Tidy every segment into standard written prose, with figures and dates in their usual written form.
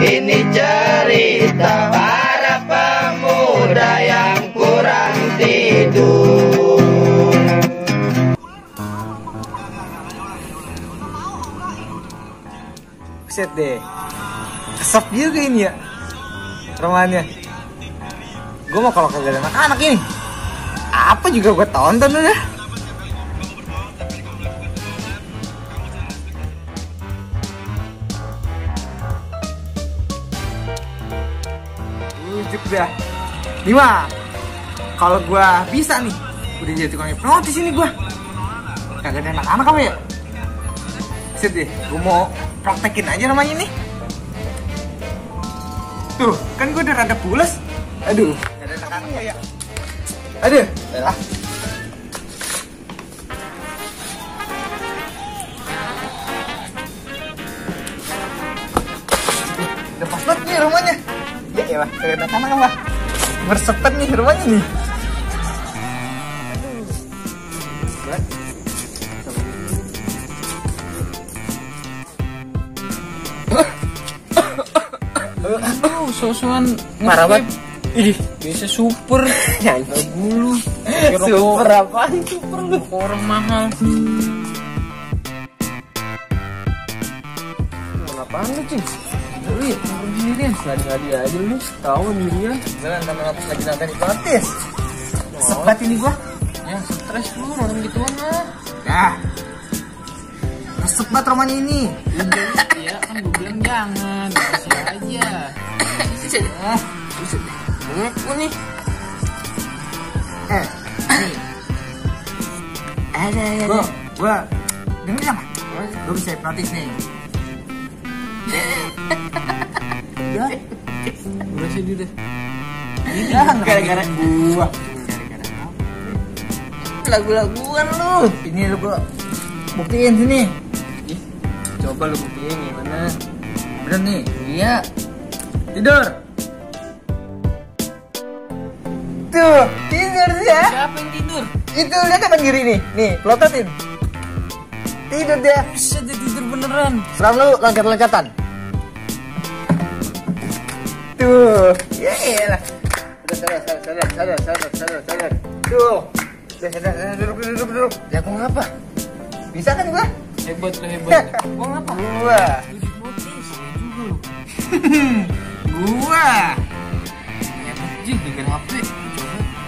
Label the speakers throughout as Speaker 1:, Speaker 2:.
Speaker 1: Ini cerita para pemuda yang kurang tidur.
Speaker 2: Buset deh, kesep juga ini ya rumahnya. Gue mau kalau kagak ada anak-anak ini, apa juga gue tonton udah. Ujuk dah. Lima. Kalau gue bisa nih, udah jadi tukang hipnotis ini gue. Kagak ada anak-anak apa ya? Buset deh, gue mau praktekin aja namanya nih. Tuh, kan gue udah rada pules. Aduh, gak ada anak-anak ya. Aduh, ah. Udah pas banget nih rumahnya. Ya elah, gak ada anak-anak apa. Bersepet nih rumahnya nih.
Speaker 3: Aduh, sosokan
Speaker 2: Parah banget. Ih,
Speaker 3: biasa super.
Speaker 2: ya
Speaker 3: Dulu
Speaker 2: super apaan? Super lu.
Speaker 3: orang mahal.
Speaker 2: Apaan lu, Cing?
Speaker 3: Lu ya, sendirian. Ngadi-ngadi aja lu. Tahu nih dia.
Speaker 2: Jalan sama lagi nonton hipnotis. Sebat ini gua.
Speaker 3: Ya, stres lu nonton gituan lah.
Speaker 2: Dah. Sebat romanya ini.
Speaker 3: Iya, kan gue bilang jangan. Kasih aja.
Speaker 2: Buset.
Speaker 3: Aku nih.
Speaker 2: Nih.
Speaker 3: Ada ya.
Speaker 2: Gua dengerin apa? Gua bisa hipnotis nih.
Speaker 3: Udah. Udah sih deh.
Speaker 2: Gara-gara gua.
Speaker 3: Lagu-laguan lu.
Speaker 2: Ini lu gua buktiin sini.
Speaker 3: Coba lu buktiin gimana?
Speaker 2: Bener nih.
Speaker 3: Iya.
Speaker 2: Tidur. Tuh, tidur dia.
Speaker 3: Siapa yang tidur?
Speaker 2: Itu lihat kanan kiri nih. Nih, pelototin. Tidur dia.
Speaker 3: Bisa dia tidur beneran.
Speaker 2: Sekarang lu loncat-loncatan. Tuh, ya elah. Sadar. Tuh. Sadar, duduk. Ya gua ngapa? Bisa kan gua?
Speaker 3: Hebat lu hebat. Gua ngapa?
Speaker 2: Gua.
Speaker 3: Hipnotis juga lu.
Speaker 2: Gua.
Speaker 3: Hebat sih dengan HP.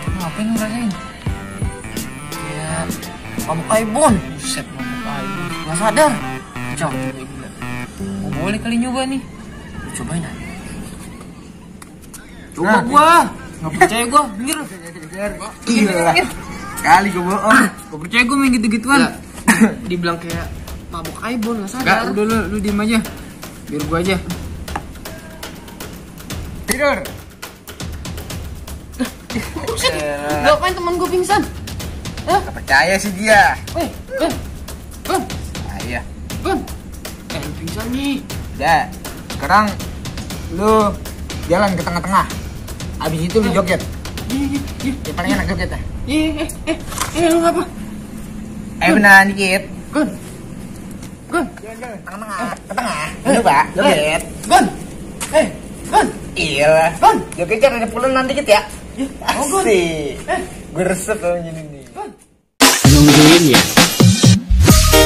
Speaker 3: Coba ngapain lu rasain? Ya, mabuk Aibon. Buset, mabuk Aibon. Gak sadar. Coba gila. Oh, boleh kali nyoba nih. Lu cobain aja. Coba
Speaker 2: Nah,
Speaker 3: gua. Nggak percaya gua, minggir.
Speaker 2: Iya. Kali gua bohong.
Speaker 3: Gak percaya gua main gitu-gituan. Dibilang kayak mabuk Aibon, gak sadar. Udah lu diem aja. Biar gua aja.
Speaker 2: Tidur.
Speaker 3: Buset, ngapain temen gua pingsan? Hah?
Speaker 2: Gak percaya sih dia.
Speaker 3: Bang,
Speaker 2: Iya.
Speaker 3: Bang. Lu pingsan nih.
Speaker 2: Udah. Sekarang lu jalan ke tengah-tengah. Abis itu lu joget.
Speaker 3: Iya.
Speaker 2: Yang paling enak jogetnya.
Speaker 3: Lu ngapa?
Speaker 2: Ayo beneran dikit.
Speaker 3: Gun.
Speaker 2: Tengah-tengah. Ke tengah. Lu Pak, joget.
Speaker 3: Gun. Gun.
Speaker 2: Iya.
Speaker 3: Gun.
Speaker 2: Joget jangan ada pulen nanti dikit ya.
Speaker 3: Oh, Gun.
Speaker 2: Asik. Gue resep kalau gini nih.
Speaker 3: Nungguin ya.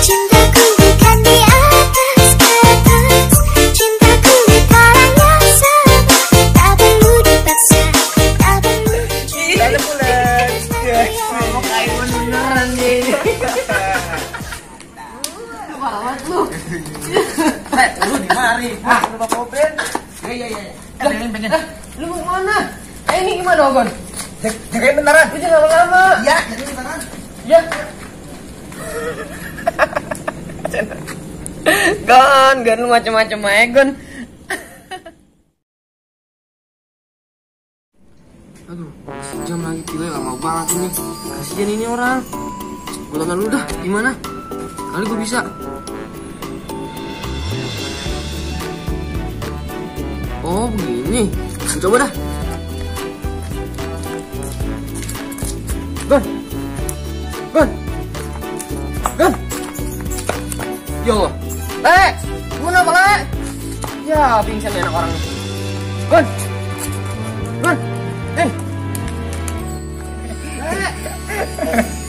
Speaker 4: Cintaku bukan di atas kertas, cintaku di karangnya sabar, tak perlu dipaksa, tak perlu
Speaker 2: Gak ada pulen.
Speaker 3: Mabuk Aibon beneran nih. Banget lu.
Speaker 2: Lu di mari. Lu bawa mobil. Iya. Pengen.
Speaker 3: Lu mau mana? Ini gimana, Gon?
Speaker 2: Jagain beneran.
Speaker 3: Lu jangan lama-lama.
Speaker 2: Iya, jagain beneran.
Speaker 3: Ya. Gon, lu macem-macem aja, Gon. Aduh, sejam lagi gila, lama banget ini. Kasian ini orang. Gue tonton dulu dah, gimana? Kali gue bisa. Oh, begini. Gue coba dah. Gon. Ya Allah. Le, gimana apa Le? aja pingsan anak orang. Gun.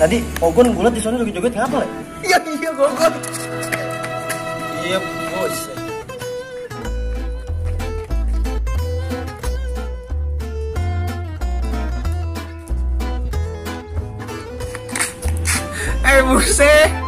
Speaker 1: Tadi Ogon gue liat di sana joget-joget ngapa le?
Speaker 2: Iya Gogon.
Speaker 1: Iya bos.
Speaker 2: Buset.